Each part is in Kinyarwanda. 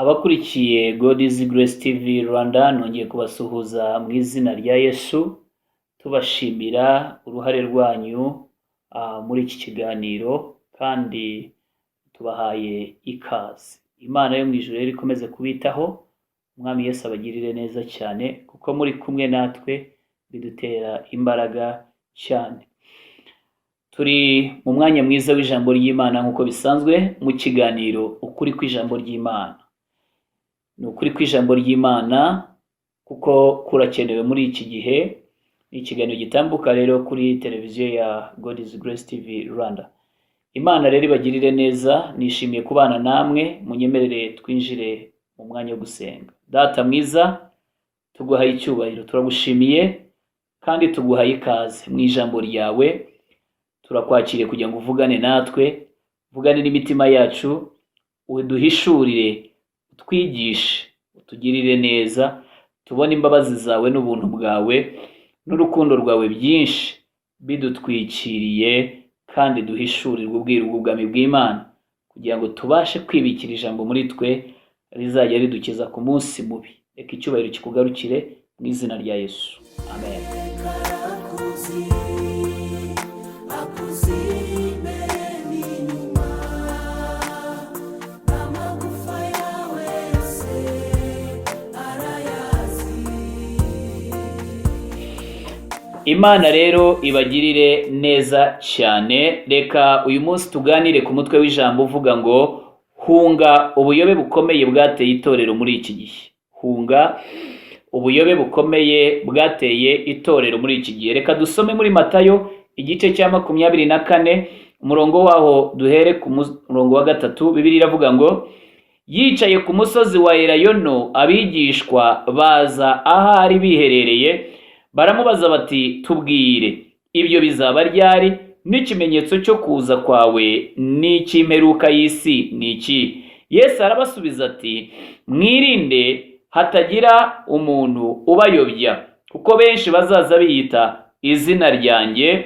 Abakurikiye God's Grace TV Rwanda, nongeye kubasuhuza mu izina rya Yesu, tubashimira uruhare rwanyu muri iki kiganiro kandi tubahaye ikaze. Imana yo mu ijuru rero ikomeze kubitaho, Umwami Yesu abagirire neza cyane, kuko muri kumwe natwe bidutera imbaraga cyane. Turi mu mwanya mwiza w'ijambo ry'Imana nk'uko bisanzwe mu kiganiro Ukuri kw'Ijambo ry'Imana. Ni ukuri kw'ijambo ry'Imana kuko kurakenewe muri iki gihe. Ni ikiganiro gitambuka rero kuri televiziyo ya God's Grace TV Rwanda. Imana rero ibagirire neza, nishimiye kubana namwe, munyemerere twinjire mu mwanya wo gusenga. Data mwiza, tuguhaye icyubahiro, turagushimiye kandi tuguhaye ikaze mu ijambo ryawe. Turakwakiriye kugira ngo uvugane natwe, uvugane n'imitima yacu, uduhishurire, utwigishe, utugirire neza, tubone imbabazi zawe n'ubuntu bwawe n'urukundo rwawe byinshi bidutwikiriye, kandi duhishurirwe ubwiru bw'ubwami bw'Imana, kugira ngo tubashe kwibikira ijambo muri twe rizajya ridukiza ku munsi mubi. Reka icyubahiro kikugarukire mu izina rya Yesu, amen. Karakuzi, akuzi imbere n'inyuma, n'amagufa yawe yose arayazi. Imana rero ibagirire neza cyane. Reka uyu munsi tuganire ku mutwe w'ijambo uvuga ngo: "Hunga ubuyobe bukomeye bwateye itorero muri iki gihe." Hunga ubuyobe bukomeye bwateye itorero muri iki gihe. Reka dusome muri Matayo igice cya 24, umurongo waho duhere ku murongo wa 3. Bibiliya iravuga ngo: "Yicaye ku musozi wa Elayono, abigishwa baza ahari biherereye, baramubaza bati: 'Tubwire, ibyo bizaba ryari, n'ikimenyetso cyo kuza kwawe n'icy'imperuka y'isi ni iki?' Yesu arabasubiza ati: 'Mwirinde hatagira umuntu ubayobya, kuko benshi bazaza biyita izina ryanjye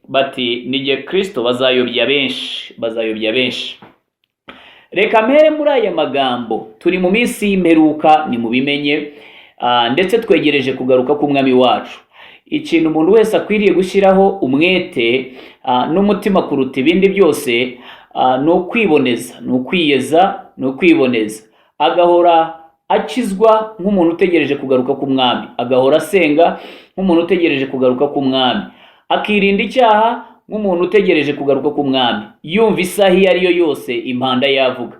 bati: "Ni jye Kristo," bazayobya benshi, bazayobya benshi.'" Reka mpere muri aya magambo. Turi mu minsi y'imperuka, nimubimenye, ndetse twegereje kugaruka k'Umwami wacu. Ikintu umuntu wese akwiriye gushyiraho umwete n'umutima kuruta ibindi byose ni ukwiboneza, ni ukwiyeza, ni ukwiboneza, agahora akizwa nk'umuntu utegereje kugaruka k'Umwami, agahora asenga nk'umuntu utegereje kugaruka k'Umwami, akirinda icyaha nk'umuntu utegereje kugaruka k'Umwami, yumva isaha iyo ari yo yose impanda yavuga.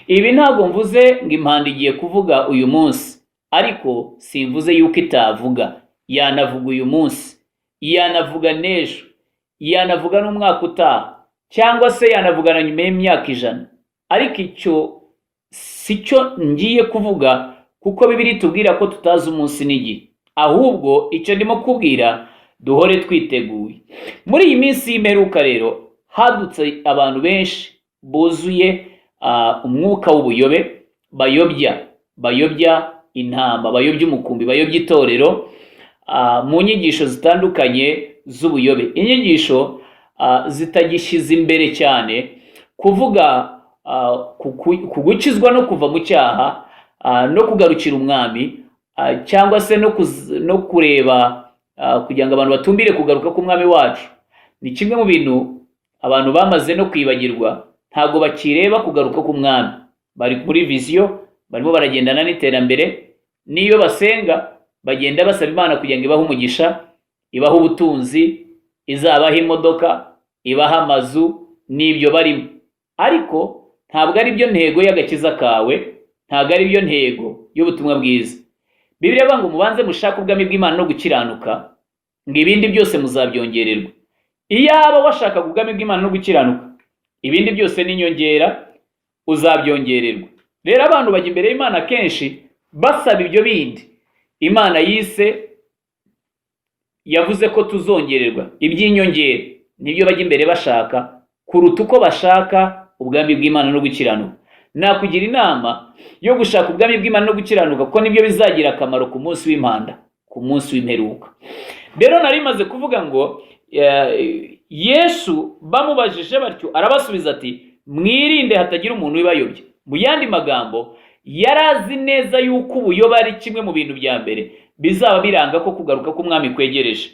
Ibi ntabwo mvuze ngo impanda igiye kuvuga uyu munsi, ariko simvuze yuko itavuga. Yanavuga uyu munsi, yanavuga n'ejo, yanavuga n'umwaka utaha, cyangwa se yanavuga na nyuma y'imyaka 100. Ariko icyo si cyo ngiye kuvuga, kuko Bibiliya itubwira ko tutazi umunsi n'igihe. Ahubwo icyo ndimo kubwira, duhore twiteguye. Muri iyi minsi y'imperuka rero hadutse abantu benshi buzuye umwuka w'ubuyobe, bayobya intama, bayobya umukumbi, bayobya itorero mu nyigisho zitandukanye z'ubuyobe, inyigisho zitagishyize imbere cyane kuvuga ku gukizwa no kuva mu cyaha no kugarukira Umwami, cyangwa se no kureba kugira ngo abantu batumbire kugaruka k'Umwami wacu. Ni kimwe mu bintu abantu bamaze no kwibagirwa. Ntabwo bakireba kugaruka k'Umwami, bari muri vision, barimo baragendana n'iterambere. N'iyo basenga, bagenda basaba Imana kugira ngo ibahe umugisha, ibahe ubutunzi, izabahe imodoka, ibahe amazu, n'ibyo barimo. Ariko ntabwo ari byo ntego y'agakiza kawe, ntabwo ari byo ntego y'ubutumwa bwiza. Bibiliya ivuga ngo: "Mubanze mushake ubwami bw'Imana no gukiranuka," ngo "ibindi byose muzabyongererwa." Iyaba washakaga ubwami bw'Imana no gukiranuka, ibindi byose n'inyongera uzabyongererwa. Rero abantu bajya imbere y'Imana kenshi basaba ibyo bindi Imana yise, yavuze ko tuzongererwa. Iby'inyongera nibyo bajya imbere bashaka kuruta uko bashaka ubwami bw'Imana no gukiranuka. Nakugira inama yo gushaka ubwami bw'Imana no gukiranuka, kuko nibyo bizagira akamaro ku munsi w'impanda, ku munsi w'imperuka. Rero nari maze kuvuga ngo Yesu bamubajije batyo, arabasubiza ati: "Mwirinde hatagira umuntu ubayobya." Mu yandi magambo, Yari azi neza yuko ubuyobe ari kimwe mu bintu bya mbere bizaba biranga ko kugaruka k'umwami kwegereje,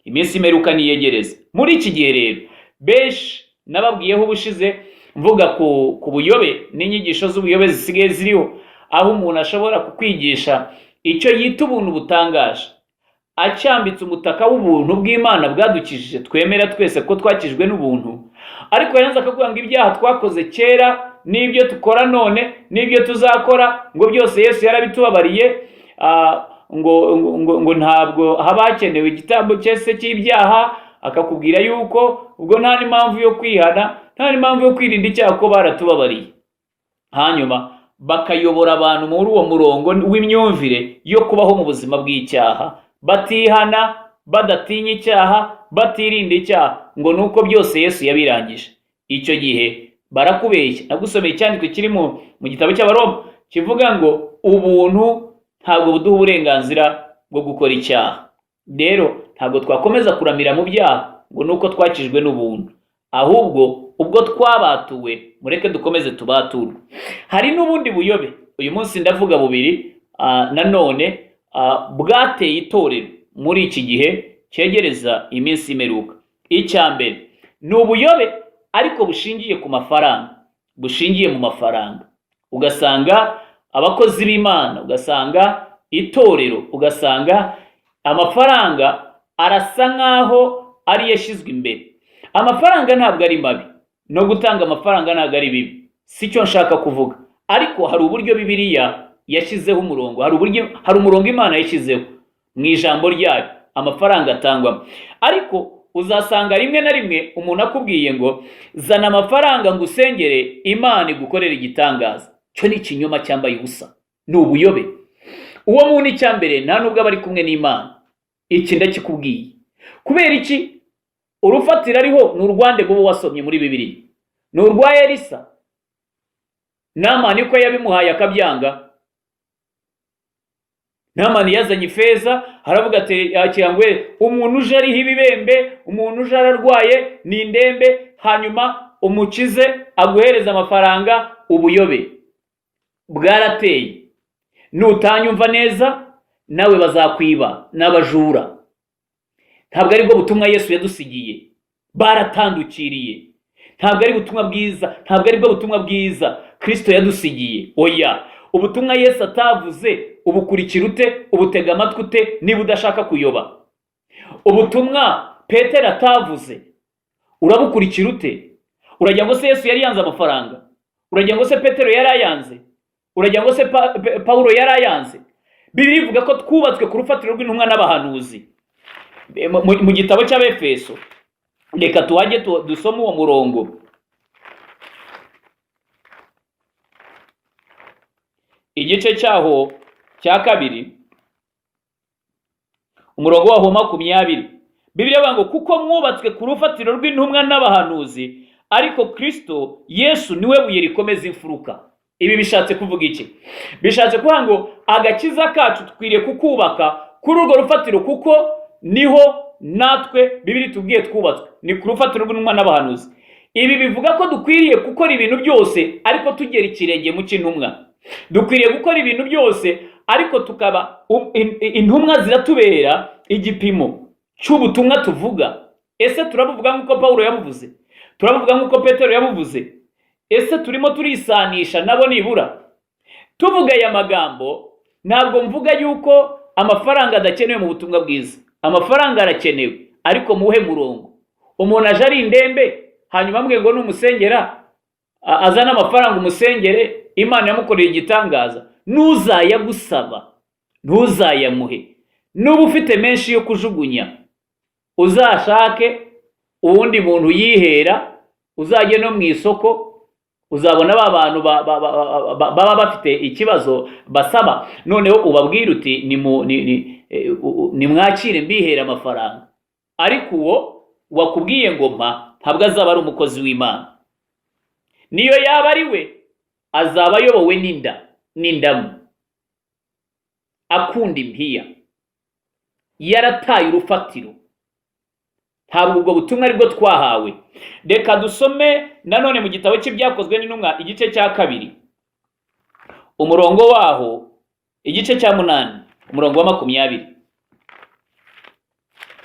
iminsi imperuka niyegereza. Muri iki gihe rero, benshi nababwiyeho ubushize mvuga ku buyobe n'inyigisho z'ubuyobe zisigaye ziriho, aho umuntu ashobora kukwigisha icyo yita ubuntu butangaje, acyambitse umutaka w'ubuntu bw'Imana bwadukijije, twemera twese ko twakijwe n'ubuntu, ariko yaranze akavuga ngo ibyaha twakoze kera n'ibyo dukora none n'ibyo tuzakora, ngo byose Yesu yarabitubabariye, ngo ntabwo haba hakenewe igitambo cyese cy'ibyaha. Akakubwira yuko ubwo nta n'impamvu yo kwihana, nta n'impamvu yo kwirinda icyaha, ko baratubabariye. Hanyuma bakayobora abantu muri uwo murongo w'imyumvire yo kubaho mu buzima bw'icyaha, batihana, badatinya icyaha, batirinda icyaha, ngo ni uko byose Yesu yabirangije. Icyo gihe barakubeshya. Nagusomeye icyanditswe kiri mu gitabo cy'Abaroma kivuga ngo ubuntu ntabwo buduha uburenganzira bwo gukora icyaha. Rero ntabwo twakomeza kuramira mu byaha ngo ni uko twakijwe n'ubuntu, ahubwo ubwo twabatuwe mureke dukomeze tubaturwe. Hari n'ubundi buyobe, uyu munsi ndavuga bubiri, nanone bwateye itorero muri iki gihe cyegereza iminsi y'imperuka. Icya mbere ni ubuyobe ariko bushingiye ku mafaranga, bushingiye mu mafaranga. Ugasanga abakozi b'Imana, ugasanga itorero, ugasanga amafaranga arasa nk'aho ari yashyizwe imbere. Amafaranga ntabwo ari mabi, no gutanga amafaranga ntabwo ari bibi, si cyo nshaka kuvuga, ariko hari uburyo Bibiliya yashyizeho umurongo, hari uburyo, hari umurongo Imana yashyizeho mu ijambo ryayo amafaranga atangwamo. Ariko uzasanga rimwe na rimwe umuntu akubwiye ngo zana amafaranga ngo usengere Imana igukorere igitangaza. Cyo ni ikinyoma cyambaye ubusa, ni ubuyobe. Uwo muntu, icya mbere, nta nubwo aba ari kumwe n'Imana. Iki ndakikubwiye kubera iki? Urufatiro ariho ni urwande rw'uwo wasomye muri Bibiliya, ni urwa Elisa. Namani ko yabimuhaye akabyanga. Namani yazanye ifeza, aravuga ati yakira ngo umuntu uje ariho ibibembe, umuntu uje ararwaye, ni indembe, hanyuma umukize aguhereza amafaranga. Ubuyobe bwarateye. Nutanyumva neza nawe bazakwiba n'abajura. Ntabwo aribwo butumwa Yesu yadusigiye, baratandukiriye. Ntabwo ari ubutumwa bwiza, ntabwo aribwo butumwa bwiza Kristo yadusigiye, oya. Ubutumwa Yesu atavuze ubukurikira ute, ubutega amatwi ute niba udashaka kuyoba? Ubutumwa Petero atavuze urabukurikira ute? Uragira ngo se Yesu yari yanze amafaranga? Uragira ngo se Petero yari ayanze? Uragira ngo se Pawulo yari ayanze? Bibiliya ivuga ko twubatswe ku rufatiro rw'intumwa n'abahanuzi. Mu gitabo cy'Abefeso, reka tuhajye dusome uwo murongo, igice cyaho cya 2, umurongo waho 20. Bibiliya ivuga ngo kuko mwubatswe ku rufatiro rw'intumwa n'abahanuzi, ariko Kristo Yesu niwe buye rikomeza imfuruka. Ibi bishatse kuvuga iki? Bishatse kuvuga ngo agakiza kacu dukwiriye kukubaka kuri urwo rufatiro, kuko niho natwe Bibiliya itubwiye twubatswe, ni ku rufatiro rw'intumwa n'abahanuzi. Ibi bivuga ko dukwiriye gukora ibintu byose ariko tugera ikirenge mu cy'intumwa. Dukwiriye gukora ibintu byose ariko tukaba intumwa ziratubera igipimo cy'ubutumwa tuvuga. Ese turabuvuga nk'uko Pawulo yabuvuze? Turabuvuga nk'uko Petero yabuvuze? Ese turimo turisanisha nabo nibura? Tuvuga aya magambo, ntabwo mvuga yuko amafaranga adakenewe mu butumwa bwiza. Amafaranga arakenewe, ariko muhe murongo. Umuntu aje ari indembe, hanyuma ambwiye ngo numusengera azane amafaranga umusengere, Imana yamukoreye igitangaza. Ntuzayagusaba, ntuzayamuhe. Nuba ufite menshi yo kujugunya, uzashake uwundi muntu yihera, uzajye no mu isoko, uzabona ba bantu baba bafite ikibazo basaba, noneho ubabwire uti nimwakire mbihera amafaranga. Ariko uwo wakubwiye ngo mpa ntabwo azaba ari umukozi w'Imana. Niyo yaba ari we, azaba ayobowe n'inda n'indamu, akunda impiya, yarataye urufatiro. Ntabwo ubwo butumwa aribwo twahawe. Reka dusome nanone mu gitabo cy'Ibyakozwe n'Intumwa, igice cya 2, umurongo waho, igice cya 8, umurongo wa 20.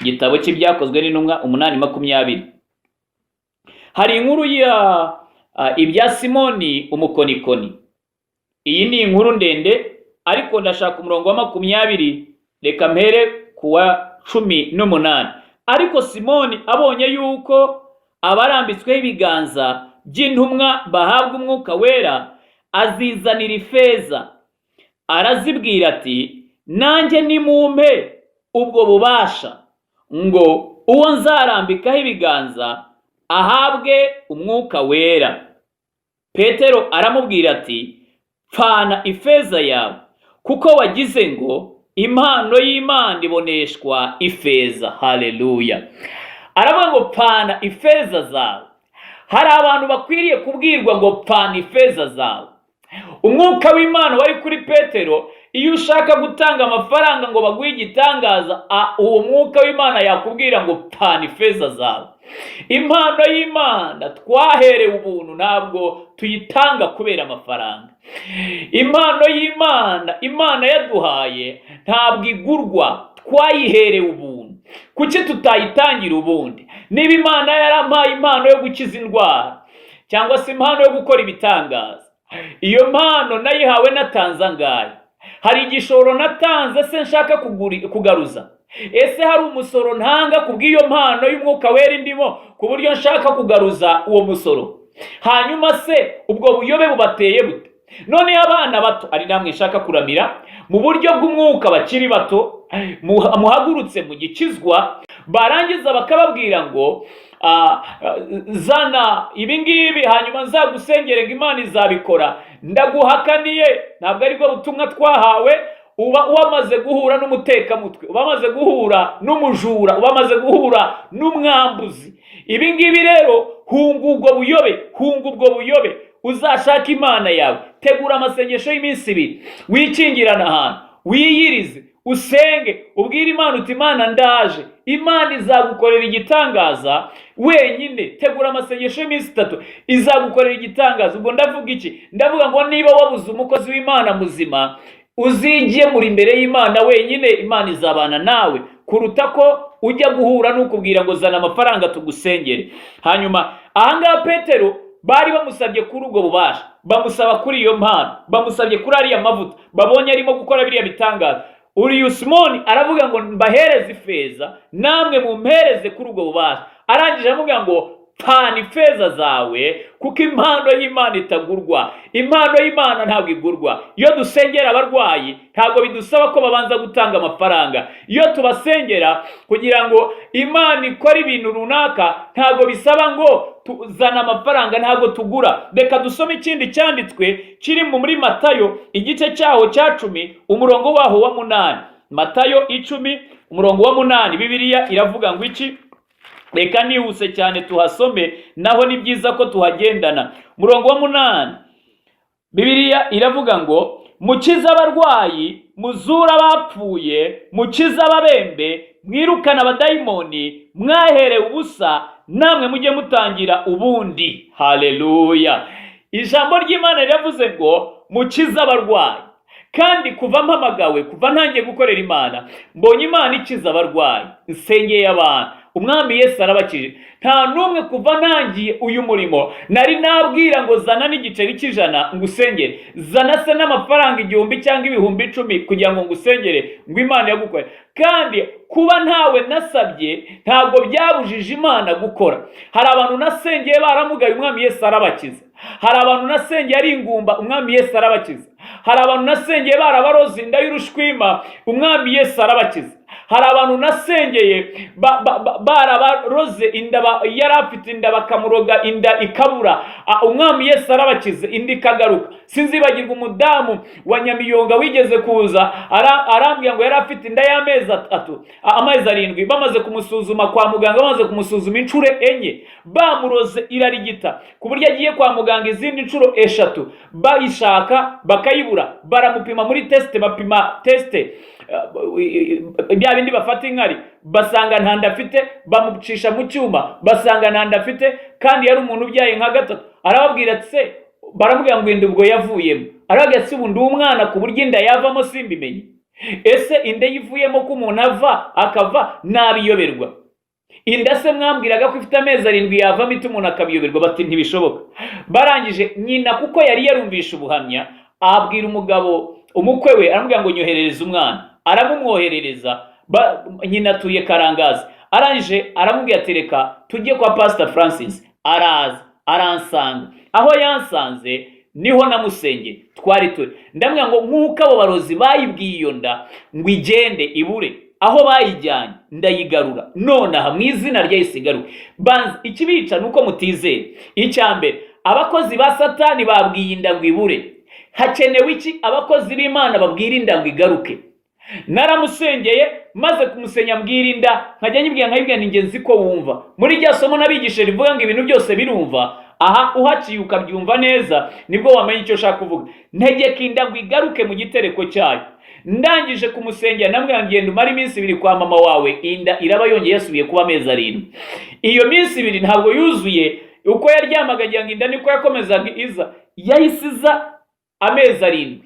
Igitabo cy'Ibyakozwe n'Intumwa 8:20. Hari inkuru ya ibya Simoni umukonikoni. Iyi ni inkuru ndende, ariko ndashaka umurongo wa 20. Reka mpere ku wa 18. Ariko Simoni abonye yuko abarambitsweho ibiganza by'intumwa bahabwa Umwuka Wera, azizanira ifeza, arazibwira ati: "Nanjye nimumpe ubwo bubasha, ngo uwo nzarambikaho ibiganza ahabwe Umwuka Wera." Petero aramubwira ati: "Pfana ifeza yawe, kuko wagize ngo impano y'Imana iboneshwa ifeza." Haleluya! Aravuga ngo: "Pfana ifeza zawe." Hari abantu bakwiriye kubwirwa ngo: "Pfana ifeza zawe." Umwuka w'Imana wari kuri Petero. Iyo ushaka gutanga amafaranga ngo baguhe igitangaza, uwo mwuka w'Imana yakubwira ngo: "Pfana ifeza zawe." Impano y'Imana twaherewe ubuntu, ntabwo tuyitanga kubera amafaranga. Impano y'Imana Imana yaduhaye ntabwo igurwa, twayiherewe ubuntu. Kuki tutayitangira ubundi? Niba Imana yarampaye impano yo gukiza indwara cyangwa se impano yo gukora ibitangaza, iyo mpano nayihawe natanze angahe? Hari igishoro natanze se nshaka kugaruza? Ese hari umusoro ntanga ku bw'iyo mpano y'Umwuka Wera indimo, ku buryo nshaka kugaruza uwo musoro? Hanyuma se ubwo buyobe bubateye bute? Noneho abana bato, ari namwe nshaka kuramira mu buryo bw'umwuka, bakiri bato, muhagurutse mu gikizwa, barangiza bakababwira ngo: "Zana ibi ngibi, hanyuma nzagusengere ngo Imana izabikora." Ndaguhakaniye, ntabwo aribwo butumwa twahawe. Uba wamaze guhura n'umutekamutwe, uba wamaze guhura n'umujura, uba wamaze guhura n'umwambuzi. Ibi ngibi rero, hunga ubwo buyobe, hunga ubwo buyobe, uzashaka Imana yawe. Tegura amasengesho y'iminsi 2, wikingirane ahantu, wiyirize, usenge, ubwire Imana uti: "Imana, ndaje." Imana izagukorera igitangaza wenyine. Tegura amasengesho y'iminsi 3, izagukorera igitangaza. Ubwo ndavuga iki? Ndavuga ngo niba wabuze umukozi w'Imana muzima, uzigemura imbere y'Imana wenyine, Imana izabana nawe kuruta ko ujya guhura n'ukubwira ngo: "Zana amafaranga tugusengere." Hanyuma ahangaha Petero bari bamusabye kuri ubwo bubasha, bamusaba kuri iyo mpano, bamusabye kuri ariya mavuta, babonye arimo gukora biriya bitangaza. Uriya Simoni aravuga ngo: "Mbahereze ifeza, namwe mumpereze kuri ubwo bubasha." Arangije aramubwira ngo: "Pfana ifeza zawe, kuko impano y'Imana itagurwa." Impano y'Imana ntabwo igurwa. Iyo dusengera abarwayi, ntabwo bidusaba ko babanza gutanga amafaranga. Iyo tubasengera kugira ngo Imana ikore ibintu runaka, ntabwo bisaba ngo tuzane amafaranga, ntabwo tugura. Reka dusome ikindi cyanditswe kiri muri Matayo, igice cyaho cya 10, umurongo waho wa 8. Matayo 10, umurongo wa 8, Bibiliya iravuga ngo iki? Reka nihuse cyane tuhasome, naho ni byiza ko tuhagendana. Umurongo wa 8, Bibiliya iravuga ngo: "Mukize abarwayi, muzure abapfuye, mukize ababembe, mwirukane abadayimoni. Mwaherewe ubusa, namwe mujye mutangira ubundi." Haleluya! Ijambo ry'Imana riravuze ngo: "Mukize abarwayi." Kandi kuva mpamagawe, kuva ntangiye gukorera Imana, mbonye Imana ikiza abarwayi. Nsengeye abantu, Umwami Yesu arabakije. Nta n'umwe kuva ntangiye uyu murimo nari nabwira ngo: "Zana n'igiceri cy'ijana ngo usengere, zana se n'amafaranga 1000 cyangwa 10,000 kugira ngo ngusengere ngo Imana yagukore." Kandi kuba ntawe nasabye ntabwo byabujije Imana gukora. Hari abantu nasengeye baramugaye, Umwami Yesu arabakiza. Hari abantu nasengeye ari ingumba, Umwami Yesu arabakiza. Hari abantu nasengeye barabaroze inda y'urushwima, Umwami Yesu arabakiza. Hari abantu nasengeye barabaroze inda, yari afite inda bakamuroga inda ikabura, Umwami Yesu arabakiza, inda ikagaruka. Sinzibagirwa umudamu wa Nyamiyonga wigeze kuza, arambwira ngo yari afite inda y'amezi 3, amezi 7. Bamaze kumusuzuma kwa muganga, bamaze kumusuzuma inshuro enye, bamuroze irarigita, ku buryo agiye kwa muganga izindi nshuro eshatu bayishaka bakayibura. Baramupima muri test, bapima test, bya bindi bafata inkari, basanga nta nda afite. Bamucisha mu cyuma, basanga nta nda afite, kandi yari umuntu ubyaye nka gatatu. Arababwira ati: "Se Baramubwira ngo inda ubwo yavuyemo. Aravuga ati: "Ubu ndi umwana ku buryo inda yavamo simbimenye? Ese inda yivuyemo ko umuntu ava akava nabiyoberwa? Inda se mwambwiraga ko ifite amezi 7 yavamo ite umuntu akabiyoberwa?" Bati: "Ntibishoboka." Barangije, nyina kuko yari yarumvishe ubuhamya, abwira umugabo, umukwe we, aramubwira ngo: "Nyoherereze umwana." Aramumwoherereza. Nyina atuye Karangazi. Arangije aramubwira ati: "Reka tujye kwa Pastor Francis." Araza aransanga. Aho yansanze niho namusengeye, twari turi. Ndamubwira ngo: "Nk'uko abo barozi bayibwiye iyo nda ngo igende ibure aho bayijyanye, ndayigarura nonaha mu izina rya Yesu, igaruke." Banza ikibica ni uko mutizera. Icya mbere, abakozi ba Satani babwiye inda ngo ibure. Hakenewe iki? Abakozi b'Imana babwira inda ngo igaruke. Naramusengeye, maze kumusenya mbwira inda, nkajya nyibwira, nkayibwira, ni ingenzi ko wumva muri rya somo n'abigisha rivuga ngo ibintu byose birumva. Aha uhaciye ukabyumva neza, nibwo wamenya icyo ushaka kuvuga. Ntegeka inda ngo igaruke mu gitereko cyayo. Ndangije kumusengera, namubwira ngo: "Genda umare iminsi 2 kwa mama wawe, inda iraba yongeye yasubiye kuba amezi 7." Iyo minsi 2 ntabwo yuzuye. Uko yaryamaga agira ngo inda niko yakomezaga iza. Yahise iza amezi 7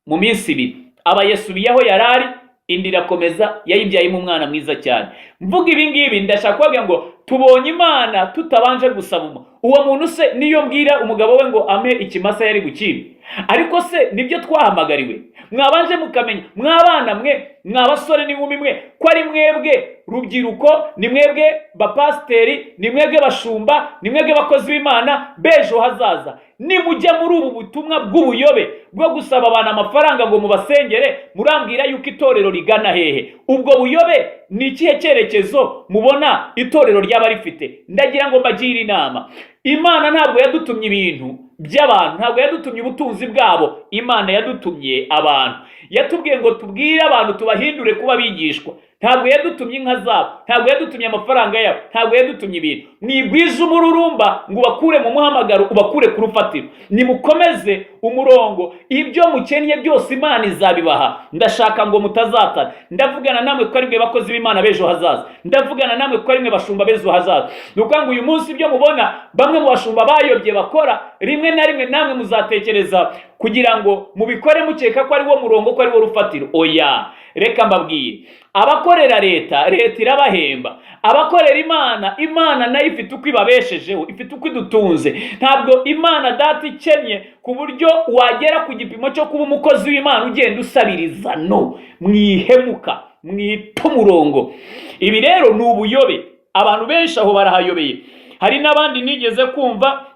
mu minsi 2, aba yasubiye aho yari ari. Inda irakomeza, yayibyayemo umwana mwiza cyane. Mvuga ibi ngibi, ndashaka kubabwira ngo tubonye Imana tutabanje gusaba uwo muntu se, niyo mbwira umugabo we ngo ampe ikimasa yari gukimpa? Ariko se nibyo twahamagariwe? Mwabanje mukamenya, mwabana mwe, mwa basore n'inkumi mwe, ko ari mwebwe rubyiruko, ni mwebwe bapasiteri, ni mwebwe bashumba, ni mwebwe bakozi b'Imana b'ejo hazaza. Nimujya muri ubu butumwa bw'ubuyobe bwo gusaba abantu amafaranga ngo mubasengere, murambwira yuko itorero rigana hehe? Ubwo buyobe ni ikihe cyerekezo mubona itorero ryaba rifite? Ndagira ngo mbagire inama. Imana ntabwo yadutumye ibintu by'abantu, ntabwo yadutumye ubutunzi bwabo. Imana yadutumye abantu. Yatubwiye ngo tubwire abantu, tubahindure kuba abigishwa. Ntabwo yadutumye inka zabo, ntabwo yadutumye amafaranga yabo, ntabwo yadutumye ibintu. Mwigwize umururumba ngo ubakure mu muhamagaro, ubakure ku rufatiro. Nimukomeze umurongo, ibyo mukennye byose Imana izabibaha. Ndashaka ngo mutazatana. Ndavugana namwe kuko ari mwe bakozi b'Imana b'ejo hazaza. Ndavugana namwe kuko ari mwe bashumba b'ejo hazaza. Ni ukuvuga ngo uyu munsi ibyo mubona bamwe mu bashumba bayobye bakora, rimwe na rimwe namwe muzatekereza kugira ngo mubikore, mukeka ko ari wo murongo, ko ari wo rufatiro. Oya, reka mbabwire: abakorera leta, leta irabahemba. Abakorera Imana, Imana nayo ifite uko ibabeshejeho, ifite uko idutunze. Ntabwo Imana Data ikennye ku buryo wagera ku gipimo cyo kuba umukozi w'Imana ugenda usabiriza. No mwihemuka, mwita umurongo. Ibi rero ni ubuyobe. Abantu benshi aho barahayobeye. Hari n'abandi nigeze kumva,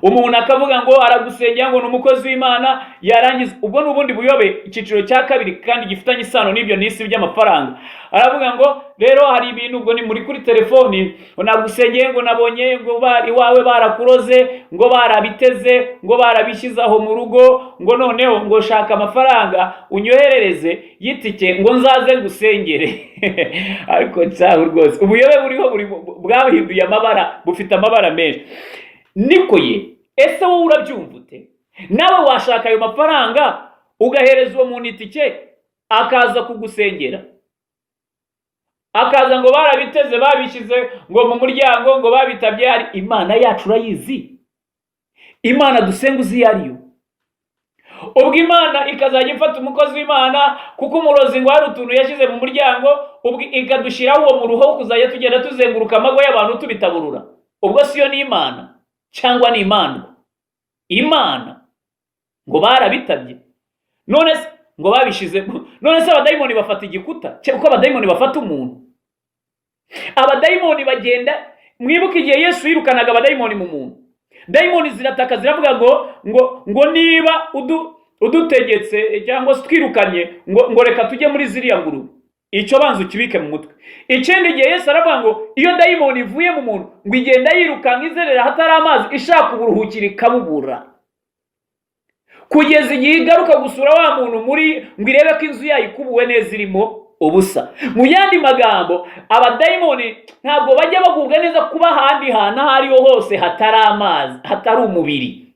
umuntu akavuga ngo aragusengera, ngo ni umukozi w'Imana, yarangiza, ubwo ni ubundi buyobe, icyiciro cya kabiri kandi gifitanye isano n'ibyo n'isi by'amafaranga. Aravuga ngo rero hari ibintu, ubwo ni muri kuri telefoni, ngo nagusengeye, ngo nabonye ngo iwawe barakuroze, ngo barabiteze, ngo barabishyize aho mu rugo, ngo noneho ngo shaka amafaranga unyoherereze y'itike ngo nzaze ngusengere. Ariko cyaho rwose ubuyobe buriho buri bwahinduye amabara, bufite amabara menshi. Niko ye, ese wowe urabyumva ute? Nawe washaka ayo mafaranga ugahereza uwo muntu itike akaza kugusengera, akaza ngo barabiteze, babishyize ngo mu muryango, ngo babitabye? Hari Imana yacu urayizi? Imana dusenga uzi iyo ariyo? Ubwo Imana ikazajya ifata umukozi w'Imana kuko umurozi ngo hari utuntu yashyize mu muryango, ubwo ikadushyiraho uwo muruho wo kuzajya tugenda tuzenguruka amago y'abantu tubitaburura. Ubwo siyo ni Imana cyangwa ni imandwa? Imana ngo barabitabye, none se ngo babishize, none se abadayimoni bafata igikuta? Uko abadayimoni bafata umuntu, abadayimoni bagenda. Mwibuke igihe Yesu yirukanaga abadayimoni mu muntu, dayimoni zirataka, ziravuga ngo niba udutegetse cyangwa se twirukanye, ngo reka tujye muri ziriya ngurube. Icyo banza ukibike mu mutwe. Ikindi gihe Yesu aravuga ngo iyo dayimoni ivuye mu muntu, ngo igenda yirukanka izerera ahatari amazi, ishaka uburuhukiro ikabubura, kugeza igihe igaruka gusura wa muntu muri ngo irebe ko inzu yayo ikubuwe neza, irimo ubusa. Mu yandi magambo, abadayimoni ntabwo bajya bagubwa neza kuba ahandi hantu aho ariho hose hatari amazi, hatari umubiri.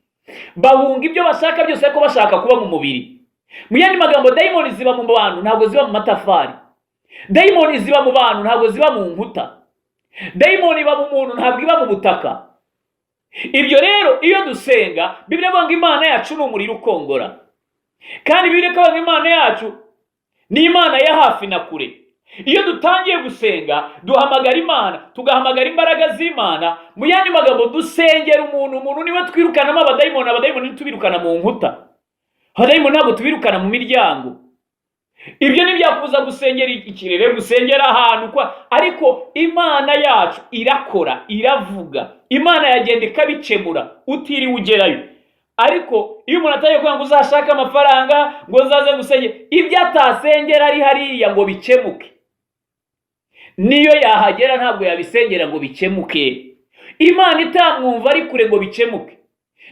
Bahunga ibyo bashaka byose, ariko bashaka kuba mu mubiri. Mu yandi magambo, dayimoni ziba mu bantu, ntabwo ziba mu matafari. Dayimoni ziba mu bantu, ntabwo ziba mu nkuta. Dayimoni iba mu muntu, ntabwo iba mu butaka. Ibyo rero, iyo dusenga, Bibiliya ivuga ngo Imana yacu ni umuriro ukongora, kandi Bibiliya ikavuga ngo Imana yacu ni Imana ya hafi na kure. Iyo dutangiye gusenga, duhamagara Imana, tugahamagara imbaraga z'Imana. Mu yandi magambo, dusengera umuntu. Umuntu niwe twirukanamo abadayimoni. Abadayimoni ntitubirukana mu nkuta, abadayimoni ntabwo tubirukana mu miryango. Ibyo ntibyakubuza gusengera ikirere, gusengera ahantu kwa, ariko Imana yacu irakora, iravuga. Imana yagenda ikabikemura utiriwe ugerayo. Ariko iyo umuntu atangiye kuvuga ngo uzashake amafaranga, ngo nzaze gusengera, ibyo atasengera ari hariya ngo bikemuke, niyo yahagera ntabwo yabisengera ngo bikemuke. Imana itamwumva ari kure ngo bikemuke,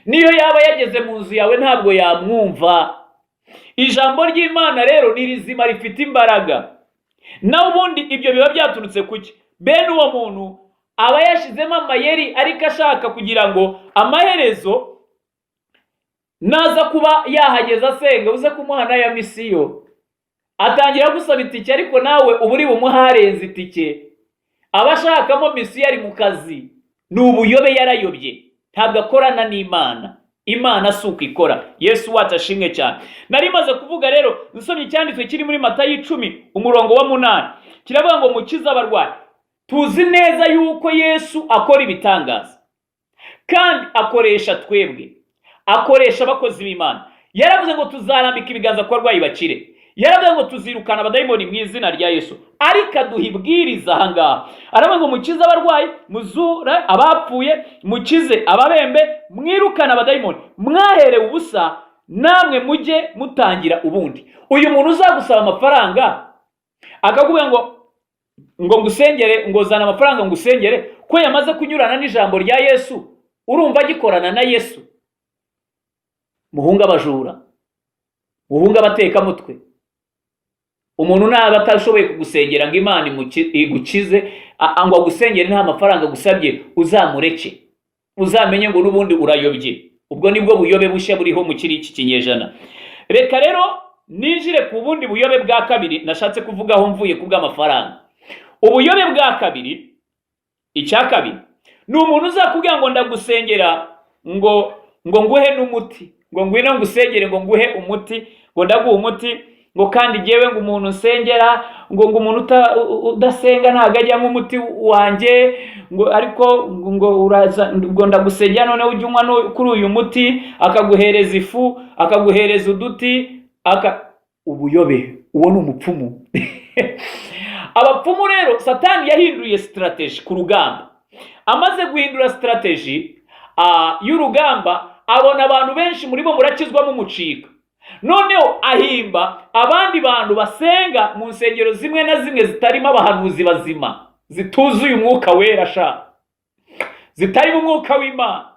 niyo yaba yageze mu nzu yawe ntabwo yamwumva. Ijambo ry'Imana rero ni rizima, rifite imbaraga. Nawe ubundi ibyo biba byaturutse kuki? Bene uwo muntu aba yashyizemo amayeri, ariko ashaka kugira ngo amaherezo naza kuba yahageze asenga, uze kumuha n'aya misiyo. Atangira gusaba itike, ariko nawe uba uri bumuhe arenze itike. Aba ashakamo misiyo, ari mu kazi. Ni ubuyobe, yarayobye, ntabwo akorana n'Imana. Imana si uko ikora. Yesu wacu ashimwe cyane. Nari maze kuvuga rero, nsomye icyanditswe kiri muri Matayo 10 umurongo wa 8, kiravuga ngo mukize abarwayi. Tuzi neza yuko Yesu akora ibitangaza, kandi akoresha twebwe, akoresha abakozi b'Imana. Yaravuze ngo tuzarambika ibiganza ku barwayi bakire. Yaravuze ngo tuzirukana abadayimoni mu izina rya Yesu. Ariko aduha ibwiriza aha ngaha, aravuga ngo mukize abarwayi, muzure abapfuye, mukize ababembe, mwirukane abadayimoni. Mwaherewe ubusa, namwe mujye mutangira ubundi. Uyu muntu uzagusaba amafaranga akakubwira ngo ngusengere, ngo zana amafaranga ngusengere, ko yamaze kunyurana n'ijambo rya Yesu, urumva agikorana na Yesu? Muhunge abajura, muhunge abatekamutwe. Umuntu naba atashoboye kugusengera ngo Imana igukize, ngo agusengere nta mafaranga agusabye, uzamureke, uzamenye ngo n'ubundi urayobye. Ubwo nibwo buyobe bushya buriho mu kiri iki kinyejana. Reka rero ninjire ku bundi buyobe bwa kabiri nashatse kuvugaho mvuye ku bw'amafaranga. Ubuyobe bwa kabiri, icya kabiri, ni umuntu uzakubwira ngo ndagusengera, ngo nguhe n'umuti, ngo ngwino ngusengere, ngo nguhe umuti, ngo ndaguha umuti, ngo kandi jyewe ngo umuntu nsengera, ngo umuntu udasenga ntabwo ajya umuti wanjye, ngo ariko ngo uraza, ngo ndagusengera, noneho ujye unywa kuri uyu muti. Akaguhereza ifu, akaguhereza uduti, aka ubuyobe. Uwo ni umupfumu. Abapfumu rero, Satani yahinduye strategy ku rugamba. Amaze guhindura strategy y'urugamba, abona abantu benshi muri bo murakizwa mumucika. Noneho ahimba abandi bantu basenga mu nsengero zimwe na zimwe zitarimo abahanuzi bazima, zituzuye Umwuka Wera sha, zitarimo Umwuka w'Imana,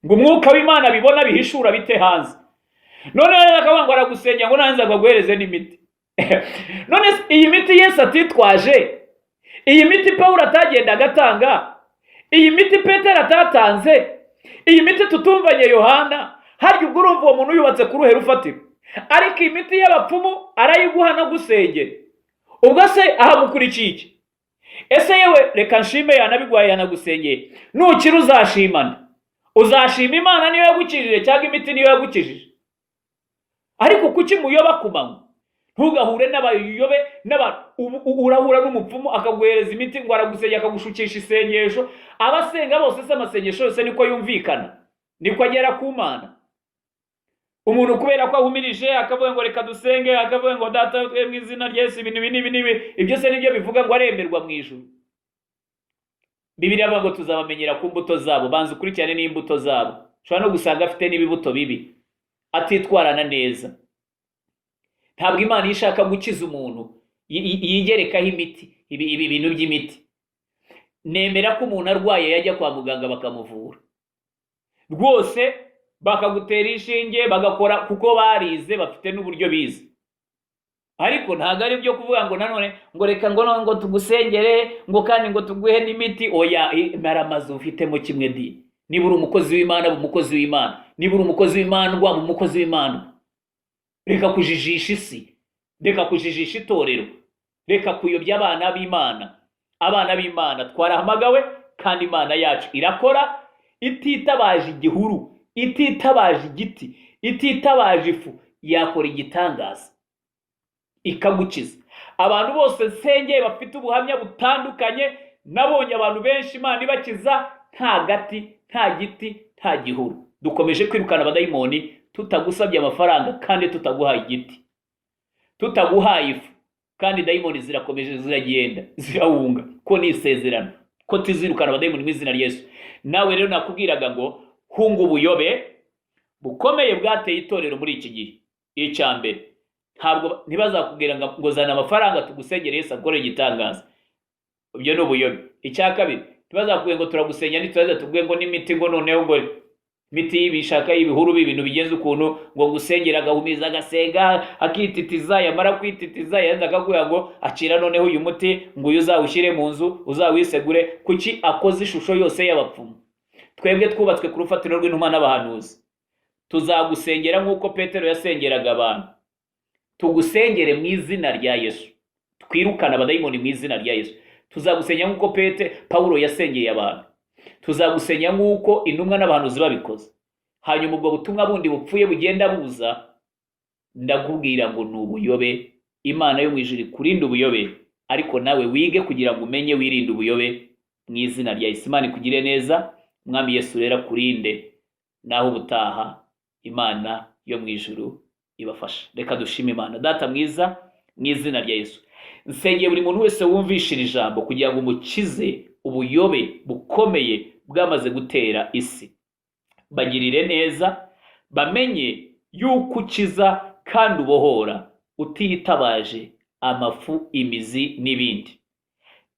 ngo Umwuka w'Imana bibona bihishura bite hanze. Noneho rero akavuga ngo aragusengera, ngo nanze akaguhereze n'imiti. None se iyi miti Yesu atitwaje, iyi miti Pawulo atagendaga atanga, iyi miti Petero atatanze, iyi miti tutumvanye Yohana, harya ubwo urumva uwo muntu yubatse ku ruhe rufatiro? Ariko iyi miti y'abapfumu arayiguha no gusengera, ubwo se ahamukurikiye iki? Ese yewe, reka nshime, yanabiguhaye, yanagusengeye, nukira uzashimana? Uzashima Imana niyo yagukijije, cyangwa imiti niyo yagukijije? Ariko kuki muyoba ku manywa? Ntugahure n'abayobe n'abantu. Ubu urahura n'umupfumu akaguhereza imiti, ngo aragusengera, akagushukisha isengesho. Abasenga bose se, amasengesho yose niko yumvikana, niko agera ku Mana? Umuntu kubera ko ahumirije akavuga ngo reka dusenge, akavuga ngo data twe mu izina rya Yesu, ibintu ibi n'ibi n'ibi, ibyo se nibyo bivuga ngo aremerwa mu ijuru? Bibiliya avuga ngo tuzabamenyera ku mbuto zabo. Banza ukurikirane n'imbuto zabo. Ushobora no gusanga afite n'ibibuto bibi, atitwarana neza. Ntabwo Imana iyo ishaka gukiza umuntu yigerekaho imiti. Ibi bintu by'imiti, nemera ko umuntu arwaye yajya kwa muganga bakamuvura rwose, bakagutera inshinge, bagakora, kuko barize, bafite n'uburyo bize. Ariko ntabwo ari byo kuvuga ngo nanone ngo reka ngo tugusengere, ngo kandi ngo tuguhe n'imiti. Oya, maramazu ufitemo kimwe di. Niba uri umukozi w'Imana, ba umukozi w'Imana. Niba uri umukozi w'Imana, ba umukozi w'Imana. Reka kujijisha isi, reka kujijisha itorero, reka kuyobya abana b'Imana. Abana b'Imana twarahamagawe, kandi Imana yacu irakora. Ititabaje igihuru, ititabaje igiti, ititabaje ifu, yakora igitangaza ikagukiza. Abantu bose nsengeye bafite ubuhamya butandukanye. Nabonye abantu benshi Imana ibakiza nta gati, nta giti, nta gihuru. Dukomeje kwirukana abadayimoni tutagusabye amafaranga, kandi tutaguhaye igiti, tutaguhaye ifu, kandi dayimoni zirakomeje ziragenda, zirahunga, ko ni isezerano ko tuzirukana abadayimoni mu izina rya Yesu. Nawe rero nakubwiraga ngo hunga ubuyobe bukomeye bwateye itorero muri iki gihe. Icya mbere, ntabwo ntibazakubwira ngo zana amafaranga tugusengere Yesu akore igitangaza. Ibyo ni ubuyobe. Icya kabiri, ntibazakubwira ngo turagusenya, ntituraza tuvuge ngo n'imiti, ngo noneho ngo imiti y'ibishaka y'ibihuru, ibintu bigenze ukuntu, ngo ngusengera, agahumiza, agasenga, akititiza, yamara kwititiza yaza akakubwira ngo acira noneho uyu muti, ngo uyu uzawushyire mu nzu, uzawisegure. Kuki akoze ishusho yose y'abapfumu? Twebwe twubatswe ku rufatiro rw'intumwa n'abahanuzi. Tuzagusengera nk'uko Petero yasengeraga abantu. Tugusengere mu izina rya Yesu, twirukane abadayimoni mu izina rya Yesu. Tuzagusengera nk'uko Pawulo yasengeye abantu. Tuzagusenya nk'uko intumwa n'abahanuzi babikoze. Hanyuma ubwo butumwa bundi bupfuye bugenda buza, ndakubwira ngo ni ubuyobe. Imana yo mu ijuru ikurinde ubuyobe, ariko nawe wige kugira ngo umenye wirinde ubuyobe mu izina rya Yesu. Imana ikugire neza. Umwami Yesu rero akurinde. Naho ubutaha, Imana yo mu ijuru ibafasha. Reka dushime Imana. Data mwiza, mu izina rya Yesu, nsengeye buri muntu wese wumvishe iri jambo kugira ngo umukize ubuyobe bukomeye bwamaze gutera isi. Bagirire neza, bamenye yuko ukiza kandi ubohora utitabaje amafu, imizi n'ibindi.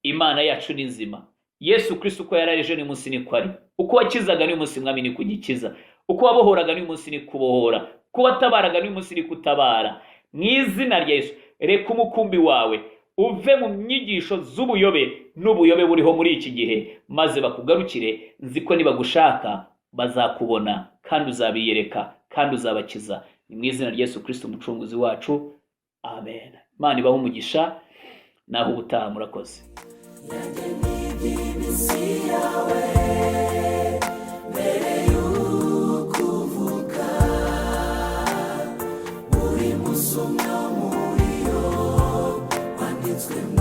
Imana yacu ni nzima. Yesu Kristo uko yari ejo n'umunsi niko ari. Uko wakizaga n'uyu munsi, Mwami, niko ugikiza. Uko wabohoraga n'uyu munsi niko ubohora. Uko watabaraga n'uyu munsi niko utabara. Mu izina rya Yesu, reka umukumbi wawe uve mu nyigisho z'ubuyobe n'ubuyobe buriho muri iki gihe, maze bakugarukire. Nzi ko nibagushaka bazakubona, kandi uzabiyereka, kandi uzabakiza. Ni mu izina rya Yesu Kristo umucunguzi wacu, amen. Imana ibahe umugisha. Naho ubutaha, murakoze. Iminsi yawe mbere y'ukuvuka, buri munsi umwe muri yo wanditswe mu